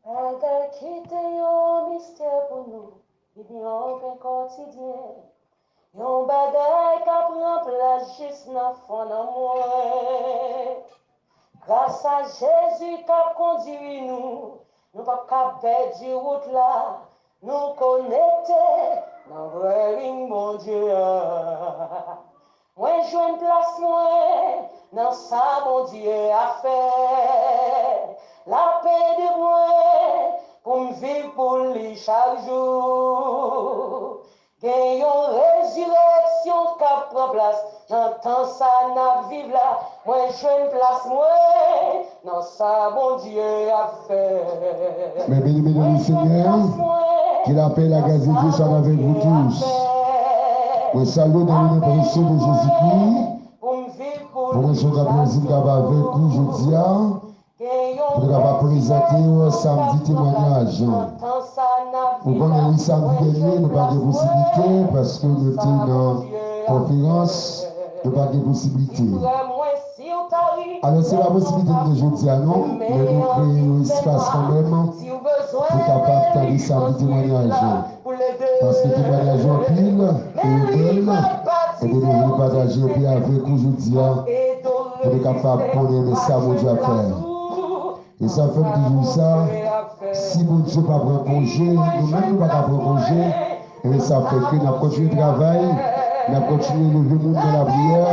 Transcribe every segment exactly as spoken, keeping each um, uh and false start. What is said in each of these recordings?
Bagay ki te yon mistè pou nou, vin yon pen kotidyen. Yon bagay k ap pran plas jis nan fon nanm mwen. Gras a Jezi k ap kondui nou, nou p ap ka pèdi wout la. Nou konekte nan vrè ring Bondye a. Mwen jwenn plas mwen nan sa Bondye ap fè. L ap ede mwen pou m viv pou li chak jou. Gen yon rezirèksyon k ap pran plas nan tan sa n ap viv la. Mwen jwenn plas mwen nan sa Bondye ap fè. Mes bien-aimés dans le Seigneur, que la paix et la grâce de Dieu soient avec vous tous. Mwen salye w nan le non précieux de Jésus-Christ. Pou mwen se yon grann plezi m kapab avèk ou jodi a. Pou nou kapab prezante w samdi temwanyaj. Ou konnen wi, samdi dènye, nou pa t gen posiblite, paske nou te nan konferans, nou pa t gen posiblite. Alò, se pa posiblite nou gen jodi a, non, men nou kreye yon espas kanmenm pou kapab tande samdi temwanyaj. Paske temwanyaj yo anpil, e yo bèl, ebyen nou vle pataje anpil avèk ou jodi a, pou nou kapab konnen men sa Bondye ap fè. E sa fè m toujou di sa, si Bondye pa pran konje, nou menm nou pa ka pran konje, ebyen sa fè ke n ap kontinye travay, n ap kontinye leve moun nan lapriyè,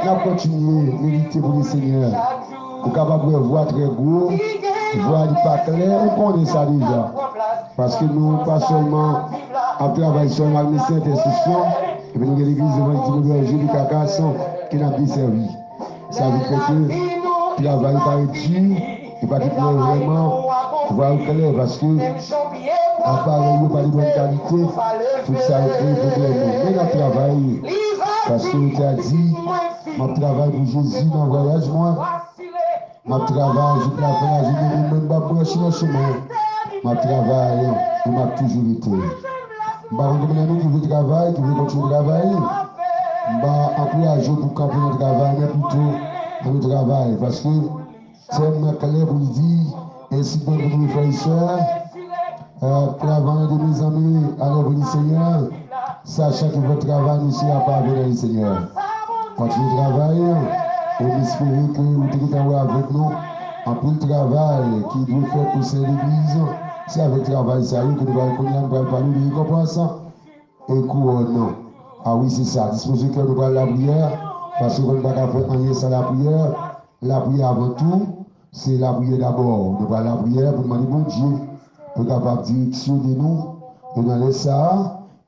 n ap kontinye milite pou Lesenyè. Ou kapab wè vwa trè gwo, vwa li pa klè, ou konnen sa deja. Paske nou pa sèlman ap travay sèlman ak mesye entèsesyon, epi nou gen legliz evanjelik Bèje de Kakason ke n ap desèvi. Sa vin fè ke travay parèt di, li pa te klè vrèman, vwa yo klè, paske aparèy yo pa de bòn kalite, tout sa yo kreye pwoblèm. Men n ap travay, paske yo te di, m ap travay pou Jezi nan vwayaj mwen. M ap travay jouk lafen lajounen, li menm p ap branche nan chemen. M ap travay e m ap toujou rete. M pa konn konbyen nan nou ki vle travay, ki vle kontinye travay. M pa ankouraje w pou kanpe nan travay, men pito ann nou travay. Paske tèm nan klè pou l di, ensi donk, byeneme frè e sè, travay de mezanmi, alè vini Senyè, sachan ke vòt travay nou sera pave nan le Senyè. Kontinye travay, e m espere ke ou te gentan wè avèk nou anpil travay ki dwe fèt pou Sen Legliz. Se avèk travay sa yo ke nou pral kounye a, nou pral pale de rekonpans e kouwòn. A wi, se sa. Dispoze kè nou pral lapriyè, paske nou pa ka fè anyen san lapriyè. Lapriyè avan tou, se lapriyè dabò. Nou pral lapriyè pou n mande Bondye pou l kapab direksyone nou. E nan lè sa a,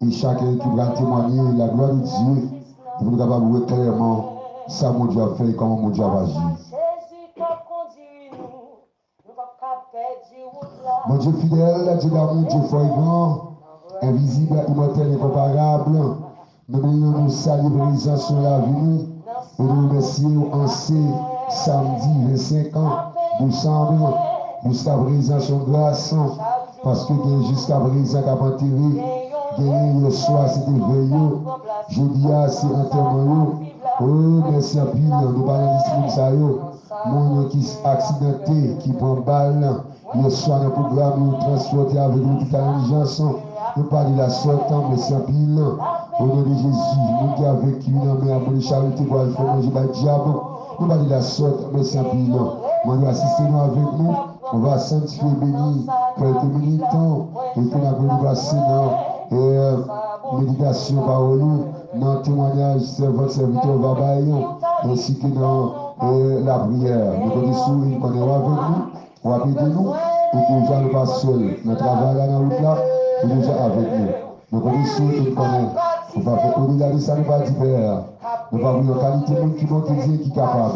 e chaken ki pral temwanye laglwa de Dye, e pou nou kapab wè klèman sa Bondye ap fè e kòman Bondye ap aji. Bondye fidèl, Dye damou, Dye fò e gran, envizib, imòtèl, enkonparab, nou benyen w, nou salye prezans ou nan lavi nou, e nou remèsye w an se samdi vennsenk an desanm, jiska prezans ou gras, paske gen jiska prezan k ap antere, genyen yèswa se te vèy yo, jodi a se antèman yo. O, mèsi anpil, nou pa nan lis moun sa yo. Moun ki aksidante, ki pran bal, yèswa nan pwogram yo transpòte avèk lopital an ijans. Nou pale la sòt, mèsi anpil. O non de Jezi, moun ki avèk ki vin nan men a mande charite pou al fè manje bay dyab. Nou pale la sòt, mèsi anpil. Mande w asiste nou avèk nou. On va sanctifier, bénir quelques minutes, e ke n ap repase nan, e, meditasyon pawòl ou, nan temwanyaj sèvant, sèvitè w va bay, ensi ke nan, e, lapriyè. Nou konte sou ou, nou konnen w avèk nou, w ap ede nou, e deja nou pa sèl nan travay la, nan wout la, ou deja avèk nou. Nou konnen sou ou, nou konnen ou pa fè odela de sa nou pa di, Pè. Nou pa vle yon kalite moun ki monte di ki kapab.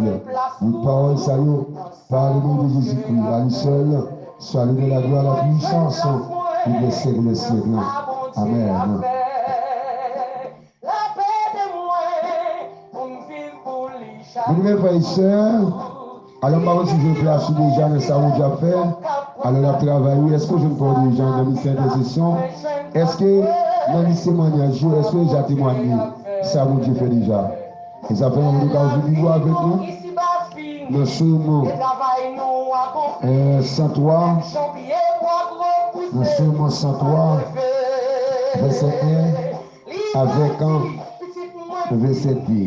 Wout pawòl sa yo, par le nom de Jésus-Christ, à lui seul, soit l'honneur, la gloire, la puissance, pour les siècles des siècles. Amen. Byeneme frè e sè, alò m pa konn si w jwenn plas ou deja nan sa Bondye ap fè. Alò n ap travay, wi. Èske w jwenn kò w deja nan lis entèsesyon? Èske nan lis temwanyaj yo, èske w deja temwanye sa Bondye fè deja? E sa fè yon okazyon pou nou avèk nou nan Sòm, e, san twa, Nan Sòm san twa, vèsè en avèk vèsè de.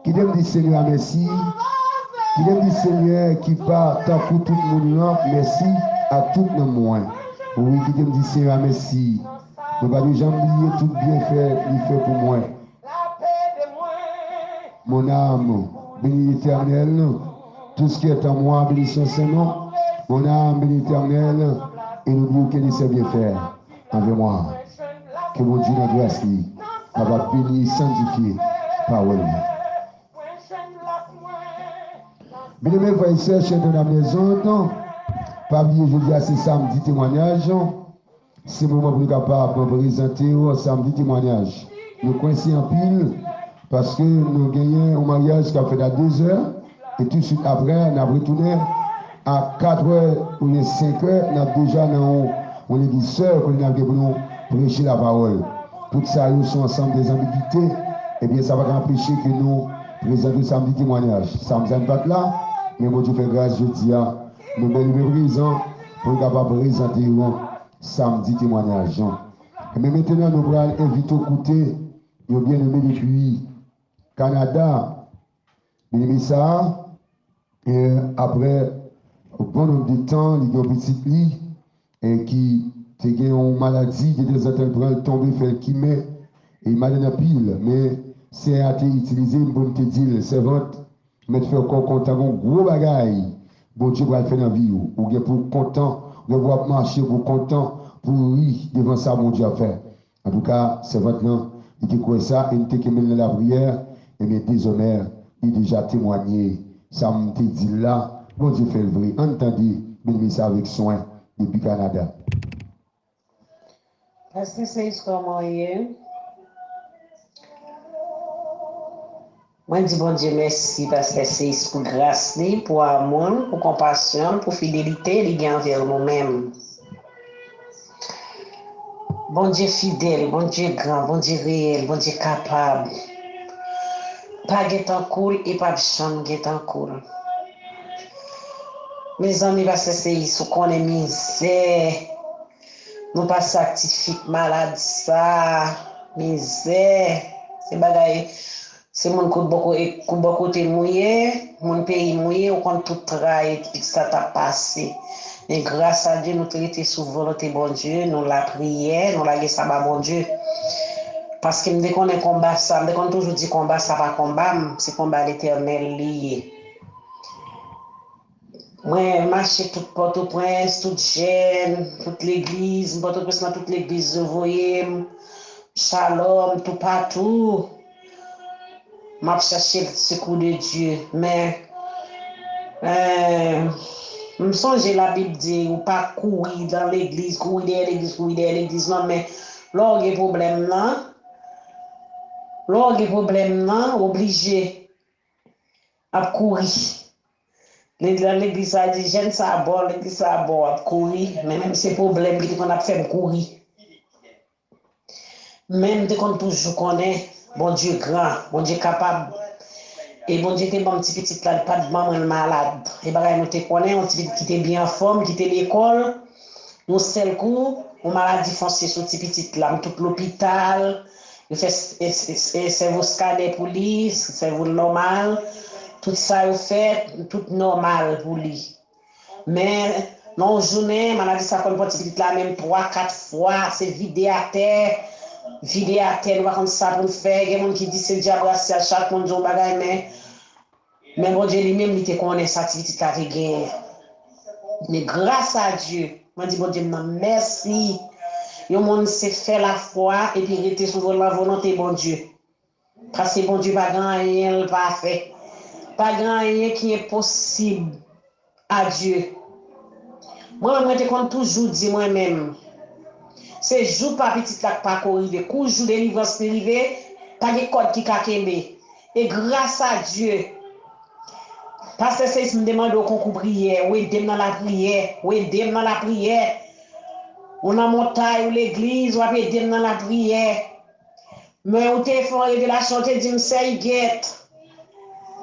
Kite m di Senyè a mèsi. Kite m di Senyè ki pa tankou tout moun lan, mèsi ak tout nanm mwen. Wi, kite m di Senyè a mèsi. Mwen pa dwe janm bliye tout byenfè li fè pou mwen. Mon âme, bénis l'Éternel. Tout ce qui est en moi, bénis son saint nom. Mon âme, bénis l'Éternel, et n'oublie aucun de ses bienfaits envers moi. Ke Bondye nan gras li kapab beni e sanntifye pawòl li. Byeneme frè e sè, chè nan mezon, pa bliye jodi a se samdi temwanyaj. Se moman pou nou kapab prezante w samdi temwanyaj. Nou kwense anpil paske nou genyen yon maryaj k ap fèt a de zè e tousuit apre n ap retounen a kat è oubyen senk è, n ap deja nan yon, yon legliz sè kote n ap gen pou nou preche lapawòl. Tout sa yo se yon ansanm de zanbigite, ebyen sa pa ka anpeche ke nou prezante w samdi temwanyaj. Samdi a n pa t la, men Bondye fè gras jodi a, nou bèl e byen prezan pou nou kapab prezante w samdi temwanyaj. Ebyen, mentnan, nou pral envite w koute yon byeneme depi Kanada. Byeneme sa a, e, apre yon bon nonb de tan, li gen yon pitit li, e, ki te gen yon maladi, de tanzantan l pran l tonbe, fè l kimen, e malad anpil. Men, Senyè a te itilize m pou m te di l, sèvant, mèt fè w kò kontan, gen yon gwo bagay Bondye pral fè nan vi w. Ou gen pou w kontan, ou gen pou w ap mache pou w kontan, pou w ri devan sa Bondye ap fè. Antouka, sèvant lan, li te kwè sa e li te kenbe l nan lapriyè, ebyen, dezòmè, li deja temwanye sa m te di l la. Bondye fè l vre. Ann tande byeneme sa avèk swen depi Kanada. Pastè Seyis, kòman w ye? Mwen di Bondye mèsi, Pastè Seyis, pou gras li, pou amou l, pou konpasyon l, pou fidelite li gen anvè nou menm. Bondye fidèl, Bondye gran, Bondye reyèl, Bondye kapab. Pa gen tankou l e p ap janm gen tankou l. Mezanmi, Pastè Seyis, ou konnen mizè. Nou pase ak ti fi k malad sa, mizè. Se bagay, se moun kout bò ko-, kout bò kote m ou ye, moun peyi m ou ye, ou konn tout tray ti pitit sa t ap pase. Men gras a Dye, nou te rete sou volonte Bondye, nou lapriyè, nou lage sa ba Bondye. Paske m te konnen konba sa, m te konn toujou di konba sa pa konba m, se konba Letènèl li ye. Mwen mache tout Pòtoprens, tout jèn, tout legliz, Pòtoprens nan tout legliz yo voye m, Shalom, toupatou. M ap chache sekou de Dye. Men, eh, m sonje Labib di, ou pa kouri nan legliz, kouri dèyè legliz, kouri dèyè legliz, non, men lè w gen pwoblèm nan, lè w gen pwoblèm nan, w oblije ap kouri. Legliz sa di, jèn sa bon, legliz sa bon, w ap kouri. Men menm se pwoblèm ki te konn ap fè m kouri. Men m te konn toujou konnen Bondye gran, Bondye kapab. E Bondye te ban m ti pitit la, li pa t ban mwen l malad. E bagay nou te konnen, yon ti pitit ki te byen anfòm, ki te lekòl. Yon sèl kou, yon maladi fonse sou ti pitit la. M tout lopital, yo fè sèvo skanè pou li, sèvo l nòmal. Tout sa yo fè, tout nòmal pou li. Men, nan yon jounen, maladi sa konn pran ti pitit la menm twa, kat fwa, se vide atè, vide atè, nou pa konn sa pou n fè. Gen moun ki di se dyabrasya, chak moun di yon bagay, men Men Bondye li menm, li te konnen sa ti pitit la te genyen. Men gras a Dye, mwen di Bondye m nan mèsi. Yon moun se fè lafwa epi rete sou volan volonte Bondye. Paske Bondye pa gen anyen l pa fè. Pa gen anyen ki enposib a Dye. Mwen menm, mwen te konn toujou di mwen menm, se jou pa pitit la k pa ko rive. Kou jou delivrans li rive, pa gen kòd ki ka kenbe. E gras a Dye, pastè Seyis, m demande w konkou priyè, ou ede m nan lapriyè, ou ede m nan lapriyè. Ou nan montay, ou legliz, w ap ede m nan lapriyè. Men ou te fè yon revelasyon, ou te di m, sè Igèt,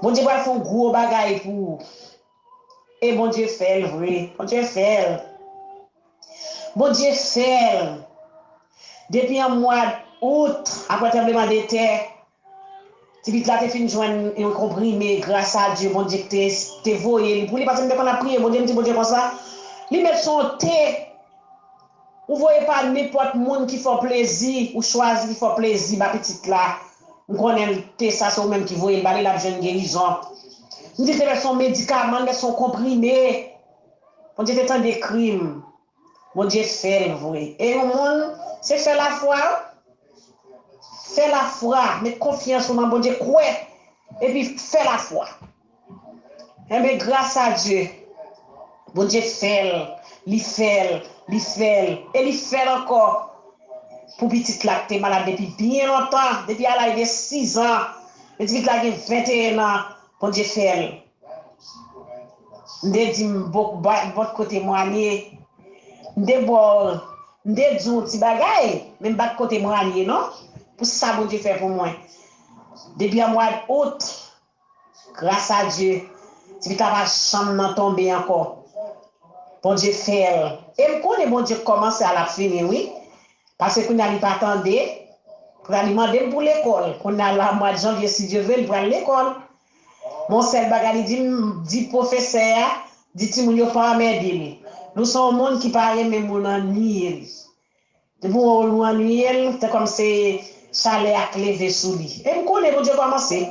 Bondye pral fè yon gwo bagay pou ou. E Bondye fè l vre. Bondye fè l. Bondye fè l. Depi an mwa out, apre tranbleman de tè, ti pitit la te fin jwenn yon konprime, gras a Dye, Bondye ki te, te voye li pou li, paske m te konn ap priye Bondye, m di Bondye konsa, li met sou yon te, ou voye pa nenpòt moun ki fè w plezi, ou chwazi ki fè w plezi ba pitit la. M konnen te sa se ou menm ki voye l ba li, l ap jwenn gerizon. M di l te met sou yon medikaman, l met sou yon konprime. Bondye te tande kri m. Bondye fè l vre. E yon moun, se fè lafwa, fè lafwa, met konfyans ou nan Bondye, kwè, epi fè lafwa. Enben, gras a Dye, Bondye fè l, li fè l, li fè l, e li fè l ankò pou pitit la ki te malad depi byen lontan, depi a laj de sis an, men ti pitit la gen venteyen an, Bondye fè l. M te di m bò, bò, bò kote m ale. M te bò, m te di w ti bagay, men m pa t kote m ale non. Pou sa Bondye fè pou mwen. Depi an mwa out, gras a Dye, ti pitit la pa janm nan tonbe ankò. Bondye fè l. E m konnen Bondye kòmanse a l ap fini, wi. Paske kounye a li pa tande, kounye a li mande m pou lekòl. Kounye a la, mwa janvye, si Dye vle, li pral lekòl. Bon, sèl bagay li di m, di pwofesè a, di timoun yo pa anmède l. Nou se yon moun ki pa renmen moun annuiye l. Depi w wè w annuiye l, se kòm se chalè a k leve sou li. E m konnen Bondye kòmanse.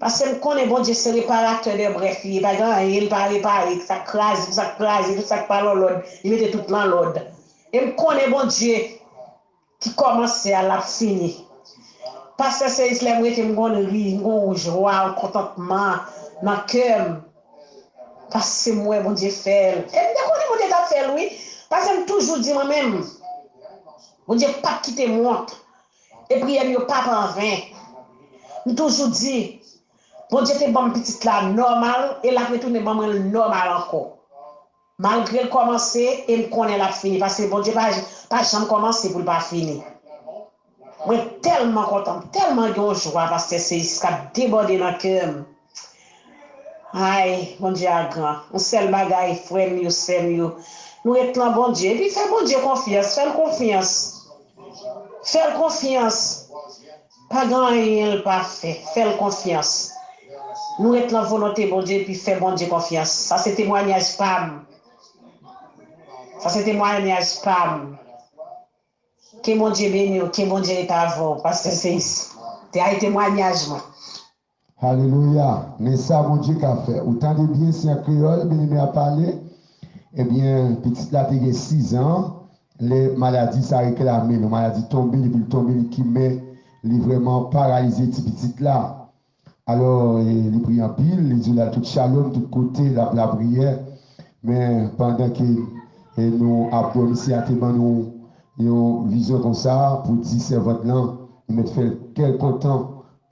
Paske m konnen Bondye se reparatè de brèf li ye. Pa gen anyen li pa repare. Sa k kraze, sa k kraze, tout sa k pa lan lòd, li mete tout lan lòd. E m konnen Bondye ki kòmanse a, l ap fini. Pastè Seyis, lè m rete, m konn ri, m gon jwa, yon kontantman nan kè m. Paske m wè Bondye fè l. E m te konnen Bondye t ap fè l, wi. Paske m toujou di mwen menm, Bondye p ap kite m wont. E priyè m yo p ap anven. M toujou di, Bondye te ban m pitit la nòmal, e l ap retounen ban mwen l nòmal ankò. Malgre l kòmanse, e m konnen l ap fini, paske Bondye pa, pa janm kòmanse pou l pa fini. Mwen tèlman kontan, m tèlman gen yon jwa, pastè Seyis, k ap debòde nan kè m. Ay, Bondye a gran. Yon sèl bagay, frè m yo, sè m yo, nou ret lan Bondye. Epi fè Bondye konfyans, fè l konfyans. Fè l konfyans. Pa gen anyen l pa fè. Fè l konfyans. Nou ret lan volonte Bondye epi fè Bondye konfyans. Sa se temwayaj pa m. Sa se temwayaj pa m. Ke Bondye beni w, ke Bondye rete avè w, pastè Seyis. Te ay temwayaj mwen. Alelouya. Men sa Bondye ka fè. Ou tande byen, se an kreyòl, byeneme a pale. Ebyen, pitit la te gen sis an, lè maladi sa reklame l, yon maladi tonbe, depi l tonbe, li kimen, li vrèman paralize ti pitit la. Alò, e, li priye anpil, li di l al tout Shalom, tout kote, l ap lapriyè. Men pandan ke e, nou ap dòmi, Senyè a te ban nou yon vizyon konsa pou di sèvant lan, li mèt fè l kè l kontan,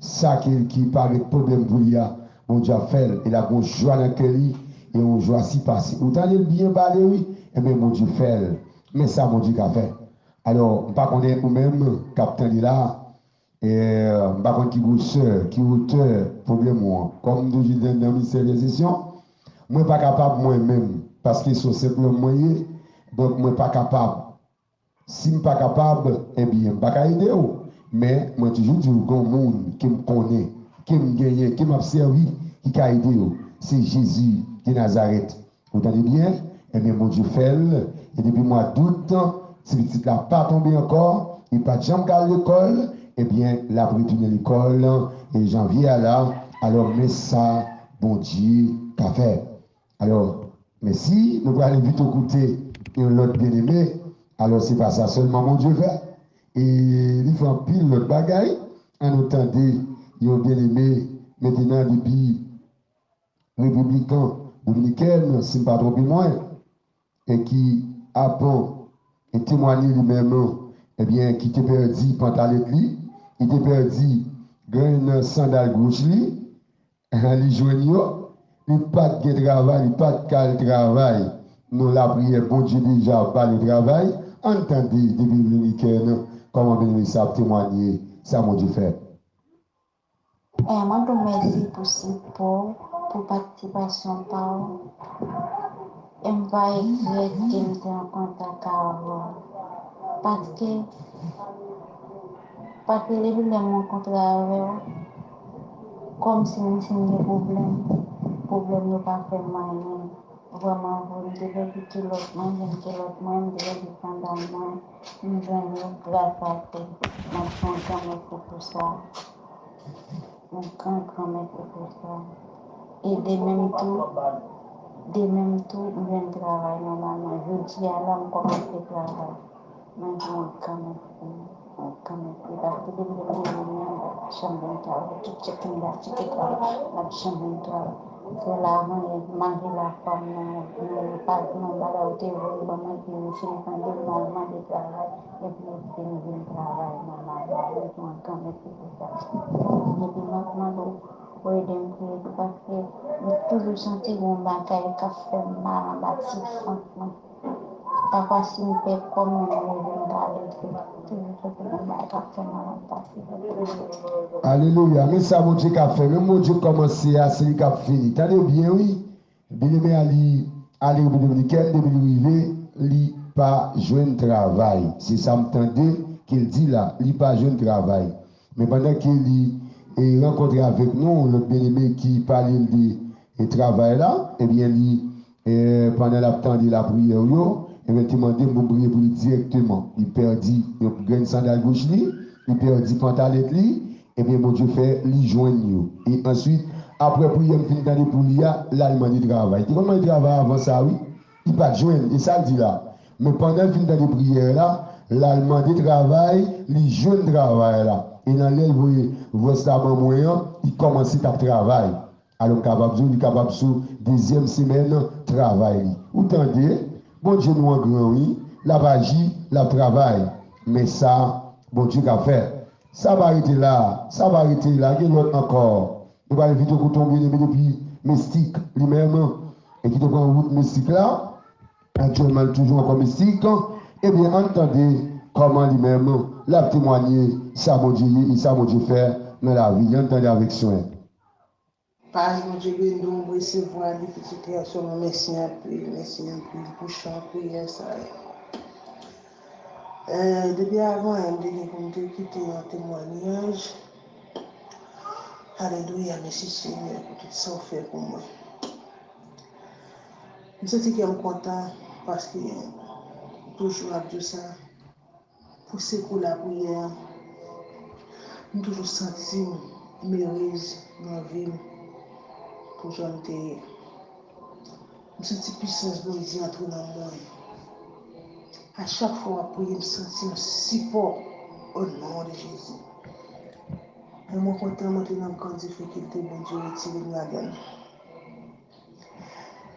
sa ke ki parèt pwoblèm pou li a, Bondye ap fè l, e l ap gen yon jwa nan kè li, e yon jwa sipase. Ou tande l byen pale wi, enben Bondye fè l. Men sa Bondye ka fè. Alò, m pa konnen ou menm k ap tande la, e, m pa konn ki gwosè, ki wotè pwoblèm ou an. Kòm m toujou di nan ministè entèsesyon, mwen pa kapab mwen menm, paske se yon senp nonm mwen ye, donk mwen pa kapab. Si m pa kapab, ebyen, m pa ka ede w. Men, mwen toujou di w, gen yon moun ke m konnen, ke m genyen, ke m ap sèvi, ki ka ede w. Se Jezi de Nazarèt. Ou tande byen? Ebyen, Bondye fè l. E depi mwa dout, ti pitit la pa tonbe ankò. Li pa t janm ka al lekòl. Ebyen, l ap retounen lekòl e janvye a la. Alò, men sa Bondye ka fè. Alò, men si nou pral envite w koute yon lòt byeneme, alò, se pa sa sèlman Bondye fè. E li fè anpil lòt bagay. Ann nou tande yon byeneme, mentenan depi Repiblikan Dominikèn, si m pa twonpe mwen, e ki avan e temwanye li menm, ebyen, ki te pèdi pantalèt li, li te pèdi grenn sandal goch li, li jwenn yo, li pa t gen travay, li pa t ka al travay. Non, lapriyè, Bondye deja ba nou travay. Ann tande depi Dominikèn, kòman byeneme sa ap temwanye sa Bondye fè. Eh, mwen di w mèsi pou sipò w, pou patisipasyon pa w. E m pa regrèt ke m te an kontak avè w. Paske, paske depi lè m rankontre avè w, kòmsi m, si m gen pwoblèm, pwoblèm yo pa fè m anyen. Vrèman vre, m te pèdi kilòt mwen, jwenn kilòt mwen, m te pèdi sandal mwen, m jwenn yo gras a Dye. M ap di yon gran mèsi pou sa. Yon gran, gran mèsi pou sa. E de menm tou, de menm tou, m jwenn travay nòmalman. Jodi a la, m kòmanse travay. Mwen di yon gran mèsi, yon gran mèsi. Paske depi lè m te vini an, m pa t janm jwenn travay. Tout chèk m te achte travay, m pa t janm jwenn travay. Se la mwen manje lafam nan, nan repa, nan bagay ou te voye ban mwen, epi m fin tande m al mande travay, epi m fin jwenn travay nòmalman. Mwen di yon gran mèsi pou sa. Epi m ap mande w pou ede m priye tou, paske m toujou santi yon bagay k ap fè m mal anba ti vant mwen. Papa, si m pè kò m, menm leve m prale, se toujou se pou yon bagay k ap fè m anba ti vant mwen. Alelouya. Men sa Bondye ka fè. Menm Bondye kòmanse a, se li k ap fini. Tande byen, wi. Byeneme a, li ale Repiblik Dominikèn, depi li rive, li pa jwenn travay. Se sa m tande ke l di la, li pa jwenn travay. Men pandan ke li, e, rankontre avèk nou, lòt byeneme ki pale l de, e, travay la, ebyen, li, e, pandan l ap tande lapriyè w yo, ebyen, te mande m pou m priye pou li dirèkteman. Li pèdi yon grenn sandal goch li, li pèdi pantalèt li, ebyen, Bondye fè li jwenn yo. E answit, apre priyè m fin tande pou li a, l al mande travay. Li te konn mande travay avan sa, wi. Li pa t jwenn, e sa l di la. Men pandan l fin tande priyè la, l al mande travay, li jwenn travay la. E nan lè l voye vwès la ban mwen an, li kòmanse t ap travay. Alò m kapab di w, li kapab sou dezyèm semèn travay li. Ou tande, Bondye nou an gran, wi. L ap aji, l ap travay. Men sa, Bondye ka fè. Sa pa rete la, sa pa rete la, gen lòt ankò. Nou pral envite w koute yon byeneme depi Mestik, li menm, e ki te pran wout Mestik la. Aktyèlman, li toujou ankò Mestik. Ebyen, ann tande kòman li menm l ap temwanye sa Bondye ye e sa Bondye fè nan lavi li. Ann tande avèk swen. Paz, Bondye beni w, m resevwa li, pitit gason mwen, mèsi anpil, mèsi anpil pou chan priyè sa yo. Eh, depi avan yè, m te gen pou m te kite yon temwanyaj. Alelouya, mèsi Senyè pou tout sa w fè pou mwen. M santi kè m kontan, paske toujou ap di w sa, pou sekou lapriyè an, m toujou santi m erez nan vi m pou jan m te ye. M santi pisans Bondye antre nan mwen. A chak fwa w ap priye, m santi yon sipò o non de Jezi. Lè mwen kontan, mwen te nan gran difikilte, Bondye retire m ladan l.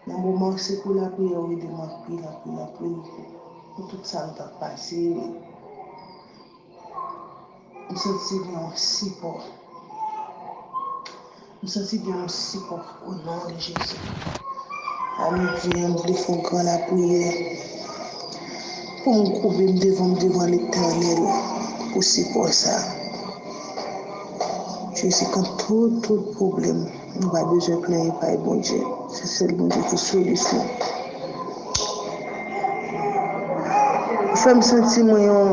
Nan moman sekou lapriyè, ou ede m anpil, anpil, anpil pou tout sa m t ap pase. M santi gen yon sipò. M santi gen yon sipò o non de Jezi. A midi an, m vle fè yon gran lapriyè pou m koube m devan, m devan Letènèl pou sipò sa. Jezi, kont tout, tout pwoblèm, nou pa bezwen plenyen, bay Bondye. Se sèl Bondye ki solisyon. Ou fè m santi mwen yon,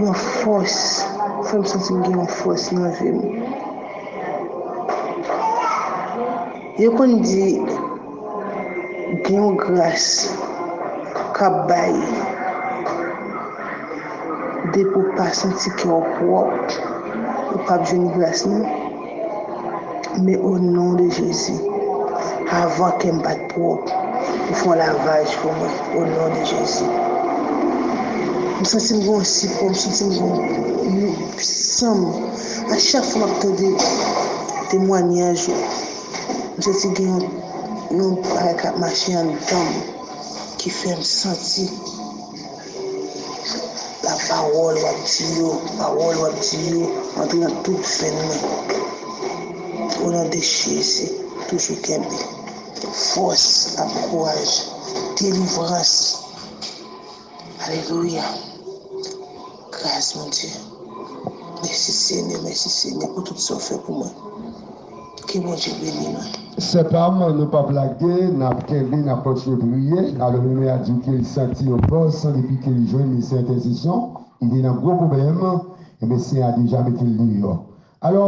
yon fòs. Ou fè m santi m gen yon fòs nan vi m. Yo konn di, gen yon gras k ap bay. Depi w pa santi kè w pwòp, ou p ap jwenn gras nan. Men o non de Jezi, avan kè m pa t pwòp, ou fè yon lavaj pou mwen, o non de Jezi. M santi m gen yon sipò, m santi m gen yon, yon san m. A chak fwa m ap tande temwanyaj ou, m santi gen yon, yon bagay k ap mache anndan m ki fè m santi la pawòl w ap di yo, pawòl w ap di yo antre nan tout venn mwen. O non de Jezi, toujou kenbe fòs, ankouraj, delivrans. Alelouya. Gras Bondye. Mèsi Senyè, mèsi Senyè pou tout sa w fè pou mwen. Ke Bondye beni nou. Sè pa m, nou p ap lage, n ap kenbe, n ap kontinye priye. Alò, Nehemya di ke l santi yon fòs, depi ke l jwenn mesye entèsesyon, li te nan gwo pwoblèm, e mesye a deja mete l deyò. Alò,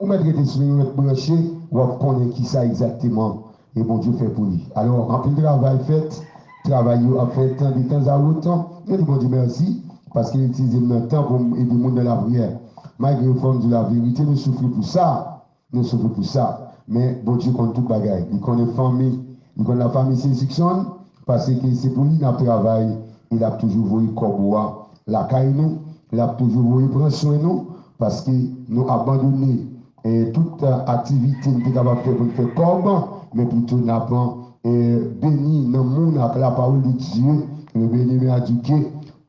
ou mèt rete sou li, ou mèt branche, w ap konnen kisa egzakteman e Bondye fè pou li. Alò, anpil travay fèt, travay yo ap fèt detanzawot. Mwen di Bondye mèsi, paske l itilize m nan tan pou m ede moun nan lapriyè. Malgre fò m di laverite, nou soufri pou sa. Nou soufri pou sa. Men Bondye konn tout bagay. Li konnen fanmi, li konn lafanmi Sezikson, paske se pou li n ap travay, e l ap toujou voye kòb ou a lakay nou, l ap toujou voye pran swen nou, paske nou abandone, e, tout, e, aktivite n te kapab fè pou n fè kòb, men pito n ap, e, beni nan moun ak lapawòl de Dye, nou beni men adike,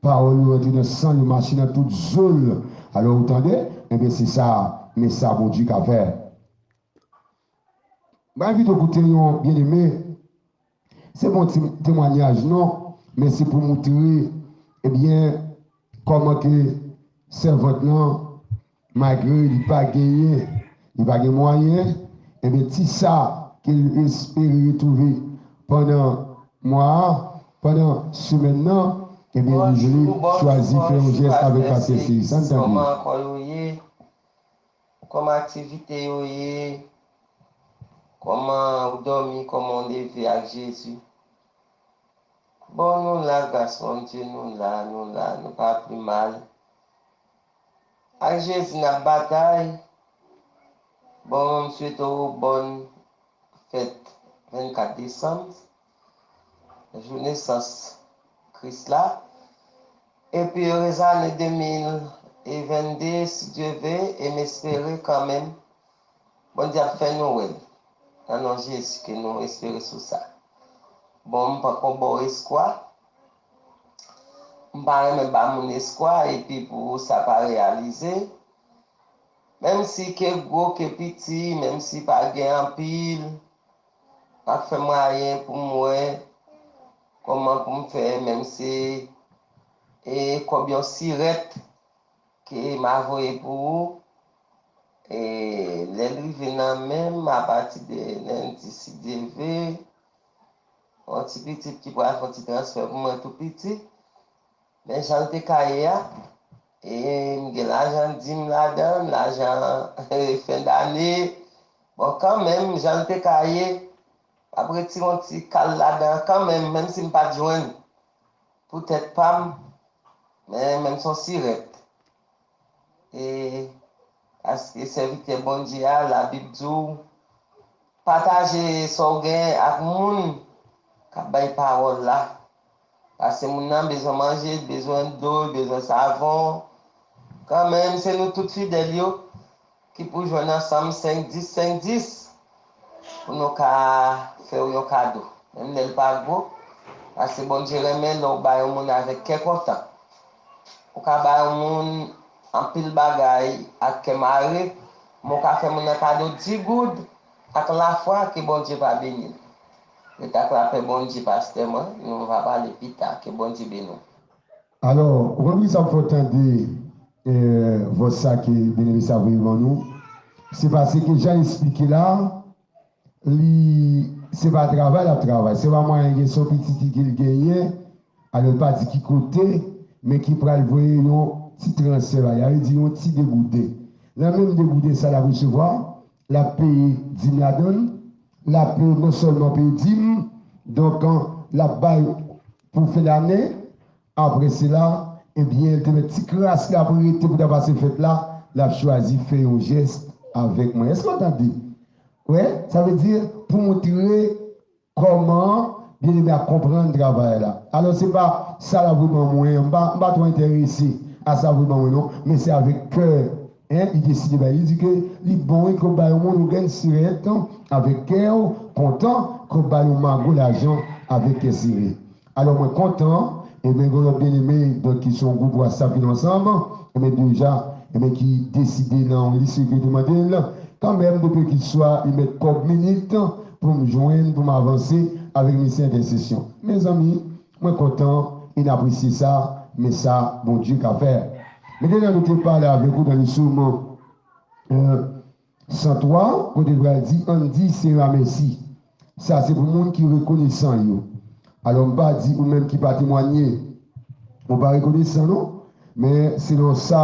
pawòl yo rantre nan san, yo mache nan tout zo l. Alò, ou tande? Ebyen, se sa, men sa Bondye ka fè. Mwen envite w koute yon byeneme. Se pa yon ti temwayaj, non, men se pou moutre, ebyen, kòman ke sèvant lan, malgre li pa genyen, li pa gen mwayen, ebyen, ti sa ke l espere retwouve pandan mwa a, pandan semèn nan, ebyen, li vle chwazi fè yon jès avèk pastè Seyis. Ann tande. Kòman kò yo ye? Kòman aktivite yo ye? Kòman ou dòmi? Kòman ou leve ak Jezi? Bon, nou la, gras Bondye, nou la, nou la, nou pa pi mal. Ak Jezi n ap batay. Bon, m swete w bòn fèt vennkat desanm, jou nesans Kris la. Epi erez ane de mil vennde, si Dye ve, e m espere kanmenm Bondye ap fè nou wè l. Nan non Jezi ke nou espere sou sa. Bon, m poko ba w espwa. M pa renmen ba moun espwa epi pou sa pa reyalize. Menm si ke gwo, ke piti, menm si pa gen anpil, m ap fè mwayen pou m wè kòman pou m fè, menm si e kòb yon sirèt ke m a voye pou ou. E lè l rive nan men m, apati de lendi, si Dye ve, yon ti pitit ki pral fè yon ti transfè pou mwen tou piti. Men jan l te ka ye a, e m gen lajan dim ladan l, lajan fen dane. Bon, kanmenm, jan l te ka ye, m ap retire yon ti kal ladan kanmenm, menm si m pa t jwenn pou tèt pa m, men menm se yon sirèt. E paske sèvitè Bondye a, Labib di w, pataje sa w gen ak moun k ap bay pawòl la. Paske moun nan bezwen manje, li bezwen dlo, li bezwen savon. Kanmenm, se nou tout fidèl yo ki pou jwenn ansanm senk dis, senk dis, pou nou ka fè w yon kado. Menm lè l pa gwo, paske Bondye renmen lè w bay yon moun avèk kè kontan. Ou ka bay yon moun anpil bagay ak kè mare, men w ka fè moun nan kado di goud ak lafwa ke Bondye va beni l. Ret ak lapè Bondye, pastè mwen, nou va pale pita, ke Bondye beni w. Alò, ou konn kisa k fè w tande, eh, vòs sa ke byeneme sa voye ban nou? Se paske jan l esplike la, li, se pa travay l ap travay, se pa mwayen gen, se yon pitit ki, ke l genyen, alò l pa di ki kote, men ki pral voye yon ti transfè ba li, sa vle di yon ti degouden. Nan menm degouden sa l ap resevwa, l ap peye dim ladan l, l ap non sèlman peye dim, donk, l ap bay pou fen dane, apre sela, ebyen, l te mèt ti kras la pou rete pou ta pase fèt la, l ap chwazi fè yon jès avèk mwen. Èske w tande? Wè, sa vle di, pou montre kòman byeneme a konprann travay la. Alò, se pa sa l ap voye ban mwen, m pa, m pa twò enterese a sa l ap voye ban mwen, non, men se avèk kè, en, li deside bay. Li di ke li bon, wi, ke w bay yon moun yon grenn sirèt avèk kè w kontan, ke w bay yon mago lajan avèk kè sere. Alò, mwen kontan, ebyen, gen lòt byeneme, donk, ki se yon gwoup WhatsApp ki ansanm, ebyen, deja, ebyen, ki deside nan yon lis ke te mande l, kanmenm, depi ki swa, li mèt kòb minit pou m jwenn, pou m avanse avèk misyon entèsesyon. Mezanmi, mwen kontan, e n apresye sa, men sa, Bondye ka fè. Mentnan, nou te pale avèk ou nan le sermon, euh, san twa, kote l pral di, ann di Senyè a mèsi. Sa se pou moun ki rekonesan yo. Alò, m pa di ou menm ki pa temwanye, ou pa rekonesan, non. Men selon sa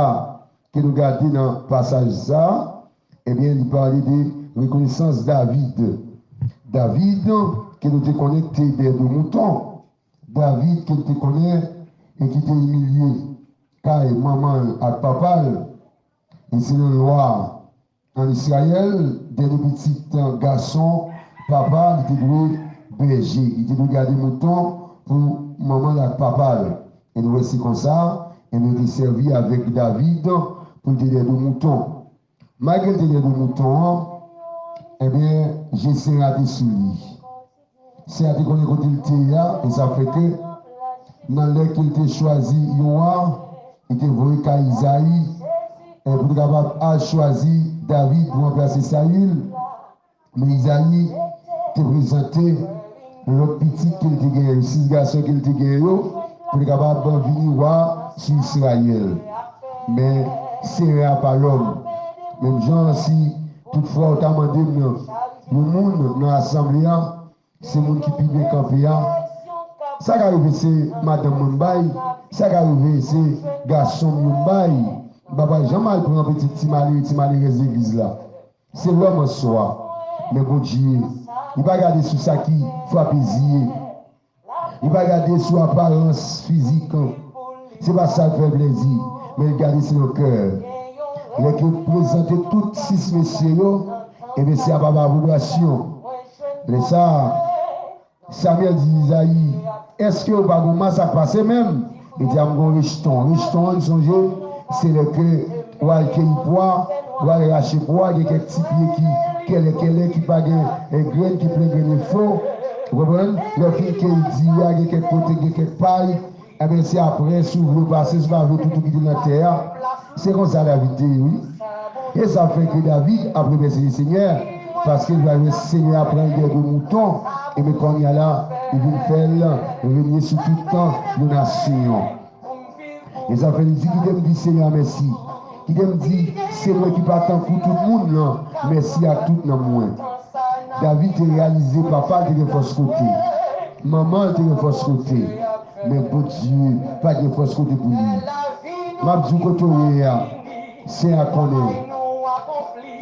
ke nou gade nan pasaj sa, ebyen, li pale de rekonesans David. David, ke nou te konnen ki te dèyè do mouton. David, ke nou te konnen e ki te imilye kay manman l ak papa l. E se yon lwa ann Izrayèl, dènye pitit gason papa, li te dwe bèje, li te dwe gade mouton pou manman l ak papa l. E nou wè se konsa, ebyen, yo te sèvi avèk David pou l te dèyè do mouton. Malgre l te dèyè do mouton an, ebyen, je Senyè a te sou li. Senyè a te konnen kote l te ye a, e sa fè ke nan lè ke l te chwazi yon wa, li te voye kay Izayi, e pou l kapab al chwazi David pou ranplase Sayil. Men Izayi te prezante lòt pitit ke l te genyen yo, sis gason ke l te genyen yo, pou l kapab vini wa sou Izrayèl. Men Senyè a pa lòm. Menm jan si toutfwa ou ta mande m yon moun nan asanble a, se moun ki pi byen kanpe a. Sa ka rive se madanm mwen m bay, sa ka rive se gason m yo m bay. M pa pral janm al pran pitit ti malere, ti malerèz legliz la. Se lòm an swa. Men Bondye, li pa gade sou sa ki frape zye. Li pa gade sou aparans fizik. Se pa sa k fè l plezi, men li gade se nan kè. Lè ke yo prezante tout sis mesye yo, ebyen se ap ap adobrasyon. Lè sa, Samyèl di Izayi, èske ou pa gon mas ak pase menm? Li di, a m gon rejton. Rejton an, n sonje, se lè ke w al keyi pwa, w al rache pwa, gen kèk ti pye ki kèlè kèlè, ki pa gen, e, grenn, ki plen grenn e fo. Ou konprann? Lè w fin keyi diri a, gen kèk kote, gen kèk pay. Ebyen, se apre, si w vle w pase, si w pa vle, toutou kite nan tè a. Se konsa David te ye, wi. E sa fè ke David ap remèsye Senyè, paske l va wè Senyè a pran l dèyè do mouton, ebyen, kounye a la, li vin fè l renye sou tout yon nasyon. E sa fè li di, kite m di Senyè a mèsi. Kite m di, se mwen ki pa tankou tout moun nan, mèsi ak tout nanm mwen. David te reyalize papa l te gen fòs kote, manman l te gen fòs kote, men Bondye pa t gen fòs kote pou li. M ap di w kote w ye a, Senyè a konnen.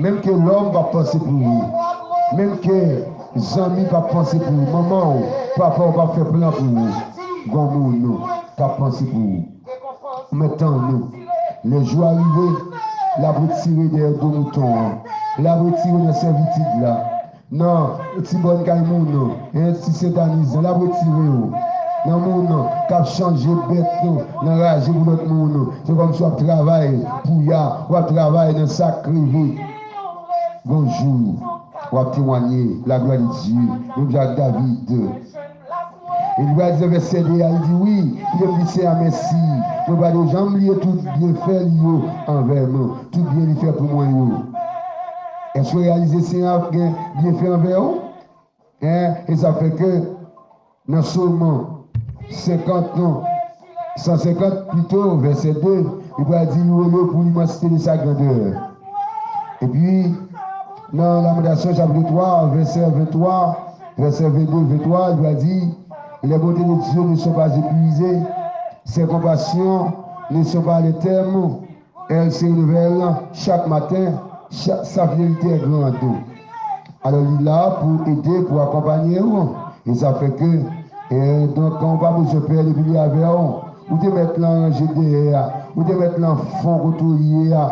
Menm ke lòm p ap panse pou ou, menm ke zanmi p ap panse pou ou, manman w, papa w p ap fè plan pou ou, gon moun k ap panse pou ou. Mèt tann ou. Lè jou a rive, l ap retire dèyè do mouton an. L ap retire nan sèvitid la. Nan ti bòn kay moun, en, ti sentanizan, l ap retire yo. Nan moun k ap chanje bèt yo, nan raje pou lòt moun. Se kòmsi w ap travay pou ya, w ap travay nan sa k reve. Gon jou, w ap temwanye laglwa de Dye, menm jan ak David. E li pral di nan vèsè de a, li di, wi, kite m di Senyè a mèsi. Mwen pa dwe janm bliye tout byenfè li yo anvè mwen, tout byen li fè pou mwen yo. Èske w reyalize Senyè a gen byenfè anvè w? En, e sa fè ke nan Sòm senkant, non, san senkant pito, vèsè de, li pral di, louez-le pour l'immensité de sa grandeur. Epi, nan Lamantasiyon chapit twa, vèsè venntwa, vèsè vennde, venntwa, li pral di, les bontés de Dieu ne sont pas épuisées, ses compassions ne sont pas à leur terme, elles se renouvellent chaque matin, cha-, sa fidelite est grande. Alò, li la pou ede, pou akonpaye w. E sa fè ke, e, donk, kan w pa bezwen pè, depi li avè w, ou te mèt lan ranje dèyè a, ou te mèt lan fon kote w ye a,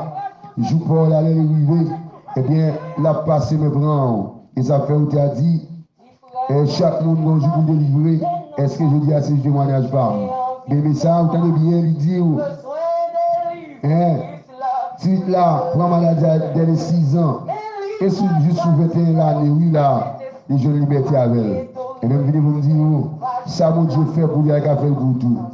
jou pa w la, lè li rive, ebyen, l ap pase men pran w. E sa fè ou te a di, e, chak moun gon jou pou delivre. Èske jodi a se jou temwanyaj pa m? Bebe sa, ou tande byen, li di w, en, pitit la pran maladi a dèyè sizan. E sou, jis sou venteyen lane, wi, la, li jwenn libète avè l. E menm vini pou m di w, sa Bondye fè pou li a, li ka fè l pou ou tou.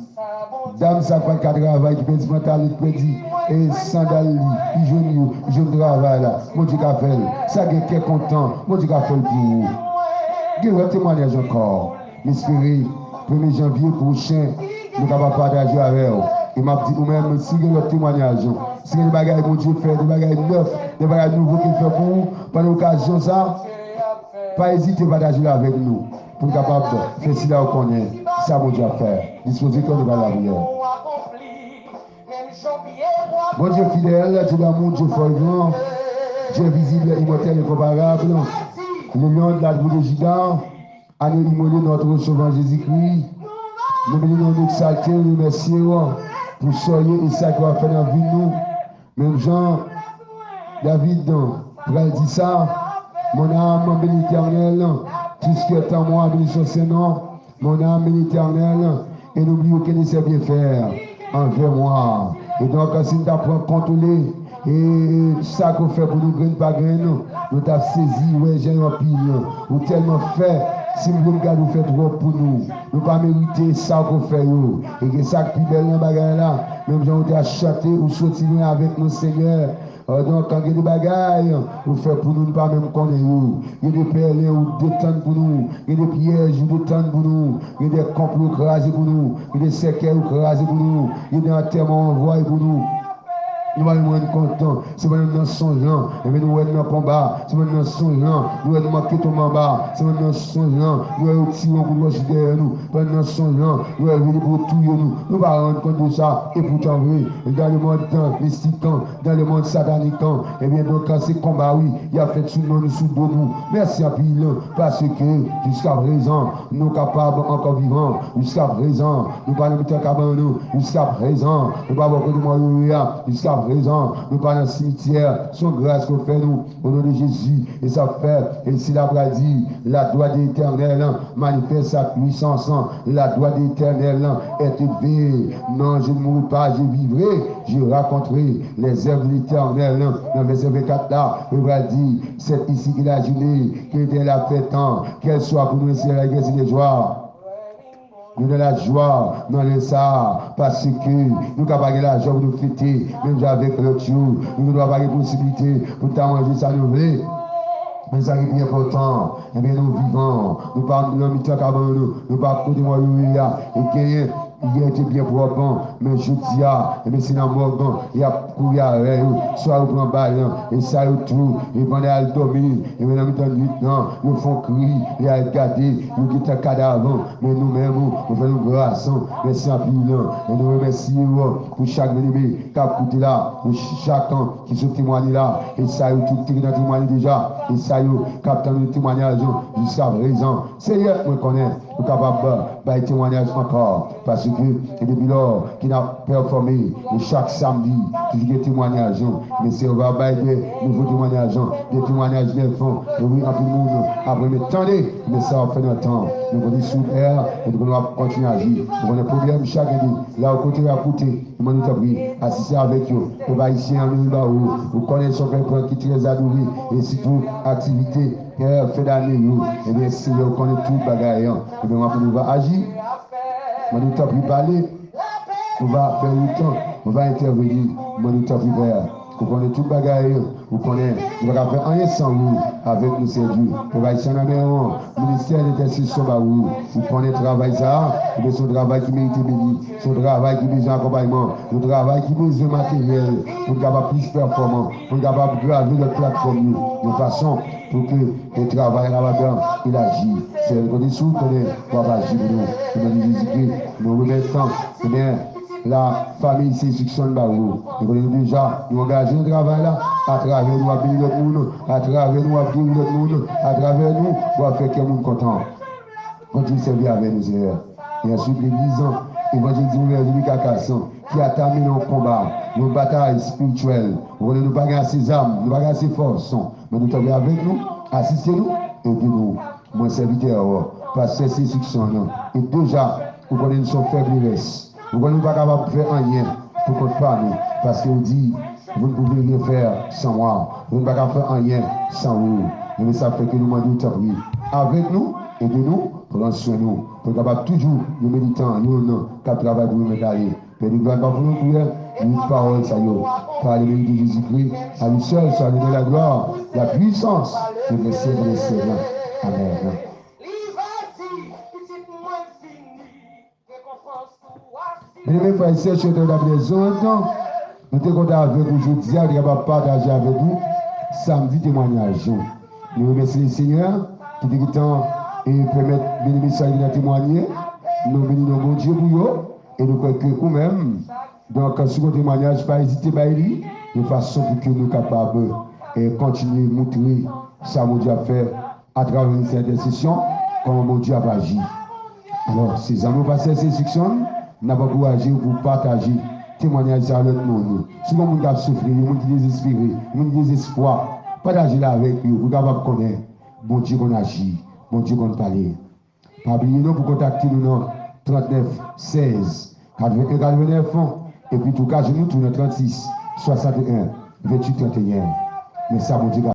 Dam sa k pa t ka travay, ki pèdi pantalon, ki pèdi, e, sandal li, li jwenn yo, li jwenn travay la. Bondye ka fè l. Sa gen kè kontan, Bondye ka fè l pou ou. Gen lòt temwanyaj ankò. M espere premye janvye pwochen, nou kapab pataje avè w. E m ap di ou menm, si gen lòt temwayaj, si gen de bagay Bondye fè, de bagay nèf, de bagay nouvo ke l fè pou ou, pandan okazyon sa, pa ezite pataje l avèk nou, pou n kapab fè sila yo konnen sa Bondye ap fè. Dispoze kè nou ba lapriyè. Bondye fidèl, Dye damou, Dye fò e gran, Dye vizib, imòtèl, enkonparab, le Lion de la tribu de Juda, Agneau immolé, notre Sauveur Jésus-Christ, nou beni, nou egzalte, nou remèsye w pou sa w ye e sa ke w ap fè nan vi nou. Menm jan David pral di sa, Mon âme bénit l'Éternel, tout ce qui est en moi bénisse son saint nom. Mon âme bénit l'Éternel, et n'oublie aucun de ses bienfaits envers moi. E donk, si n ta pran kont ou li, e sa ke w fè pou nou grenn pa grenn, nou t ap sezi, wè jan yo anpil. Ou tèlman fè, si m vle m gade ou fè twòp pou nou. Nou pa merite sa ke w fè yo. E gen sa k pi bèl nan bagay la, menm jan ou te ap chante, ou soti lwen avèk nou, Senyè. Donk, gen de bagay ou fè pou nou, nou pa menm konnen yo. Gen de pèlen ou detann pou nou. Gen de pyèj ou detann pou nou. Gen de konplo ou kraze pou nou. Gen de sèkèy ou kraze pou nou. Gen de antèman ou anvwaye pou nou. Nou pa menm rann kont. Se pandan n nan sonj lan, ebyen, nou wè n nan konba. Se pandan n nan sonj lan, nou wè n manke tonbe anba. Se pandan n nan sonj lan, nou wè yo tire yon kout wòch dèyè nou. Pandan n nan sonj lan, nou wè yo vini pou yo touye nou. Nou pa rann kont de sa. E poutan vre, dans le monde mystique, dans le monde satanique, ebyen, donk, se konba, wi, y ap fèt sou non nou, sou do nou. Mèsi anpil, paske jiska prezan, nou kapab ankò vivan. Jiska prezan, nou pa nan mitan kabann nou. Jiska prezan, nou pa bò kote mò yo ye a. Jiska prezan, nou pa nan simityè. Se yon gras ke w fè nou, o non de Jezi. E sa fè, e sila pral di, La droite de l'Éternel manifeste sa puissance. La droite de l'Éternel est élevée. Non, je ne mourrai pas, je vivrai, je raconterai les œuvres de l'Éternel. Nan vèsè vennkat la, li pral di, C'est ici qu'il a juré, que l'Éternel a fait tant, qu'elle soit pour nous ainsi la grâce et les joies. Nou nan lajwa nan lè sa a, paske nou ka pa gen lajwa pou nou fete, menm jan avèk lòt yo. Nou gendwa pa gen posiblite pou n ta manje sa nou vle. Men sa ki pi enpòtan, ebyen, nou vivan. Nou pa nan mitan kabann nou. Nou pa kote mò yo ye a. E genyen, yè te byen pwòp, men jodi a, ebyen, se nan mòg y ap kouri avè yo. Swa yo pran bal, e sa yo tou, e pandan y al dòmi, ebyen, nan mitan nwit lan, yo fè yon kri, y al gade, yo gentan kadav. Men nou menm, ou fè nou gras, mèsi anpil. E nou remèsye w pou chak byeneme k ap koute la, pou chak ki sot temwaye la, e sa yo tout ki nan temwaye deja, e sa yo k ap tann temwayaj jiska prezan. Seyè, mwen konnen ou kapab bay temwayaj ankò, paske e depi lò ke n ap pèfòme, e chak samdi, toujou gen temwayaj, men Seyè, ou va bay de nouvo temwayaj, de temwayaj nèf, e wi, anpil moun ap renmen tande, men sa w ap fè nan tan, nou konnen sou lè, e nou konnen w ap kontinye aji, nou konnen pwoblèm chak gen la ou kote y ap koute, nou mande w tanpri, asiste avèk yo, pèp ayisyen an nou ba ou, ou konnen se yon pèp ki trè adore, e sitou aktivite, e, fen dane yo, ebyen, Seyè, ou konnen tout bagay, ebyen, w ap nou va aji, mande w tanpri pale, nou va fè wout, nou va entèveni, mande w tanpri Pè. Ou konnen tout bagay, ou konnen nou pa ka fè anyen san ou avèk nou, Seyè Dye. Pèp ayisyen nan men w, ministè entèsesyon ba ou. Ou konnen travay sa a, ebyen, se yon travay ki merite beni, se yon travay ki bezwen akonpayman, yon travay ki bezwen materyèl pou n kapab plis pèfòman, pou n kapab grave lòt platfòm yo, yon fason pou ke e travay la kapab elaji. Seyè, nou konte sou ou, konnen w ap aji pou nou. O non de Jezikri, nou remèt, ebyen, lafanmi se enstriksyon n ba ou. Nou konnen nou deja, nou angaje nan travay la, atravè nou w ap beni lòt moun, atravè nou w ap geri lòt moun, atravè nou w ap fè kè moun kontan. Kontinye sèvi avè nou, Seyè. E answit, legliz, evanjelize nou, evanjelize Kakas, ki ap mennen yon konba, yon batay espirityèl. Ou konnen nou pa gen ase zam, nou pa gen ase fòs. Men nou tanpri avèk nou, asiste nou, ede nou. Mwen sèvitè ou, pastè se enstriksyon an. E deja, ou konnen nou se yon fèb lerès. Ou konnen nou pa kapab fè anyen pou kont pa nou, paske ou di, vous ne pouvez rien faire sans moi. Nou pa ka fè anyen san ou. E men sa fè ke nou mande ou tanpri, avèk nou, ede nou, pran swen nou, pou nou kapab toujou yon militan, yon nonm k ap travay pou nou mèt ale. Pè de glwa, n ap fè yon priyè, nou pawòl sa yo. Par le mérite de Jésus-Christ, à lui seul soit l'honneur, la gloire, la puissance, pour les siècles des siècles. Amen. Li va di, pitit mwen vini, rekonpans ou a Byeneme frè e sè, chè tè w t ap lèzòd, nou te kontan avèk ou jodi a, nou te kapab pataje avèk ou samdi temwanyaj ou. Nou remèsye Lesenyè ki te gentan e pèmèt byeneme sa yo vin temwanye. Nou beni non Bondye pou yo e nou kwè ke ou menm, donk, si w gen temwanyaj, pa ezite bay li, yon fason pou ke nou kapab e kontinye montre sa Bondye ap fè atravè yon sèten sesyon, kòman Bondye ap aji. Alò, se zanmi w pastè Sexton, n ap ankouraje w pou w pataje temwanyaj sa a lòt moun yo. Si gen moun k ap soufri, yon moun ki dezespere, yon moun ki dezespwa, pataje l avèk yo pou yo kapab konnen Bondye konn aji, Bondye konn pale. Pa bliye non pou kontakte nou nan trannèf sèz katreven katreven epi tou ka jwenn nou tou nan trannsis swasanteyen venntuit tranteyen. Men sa Bondye ka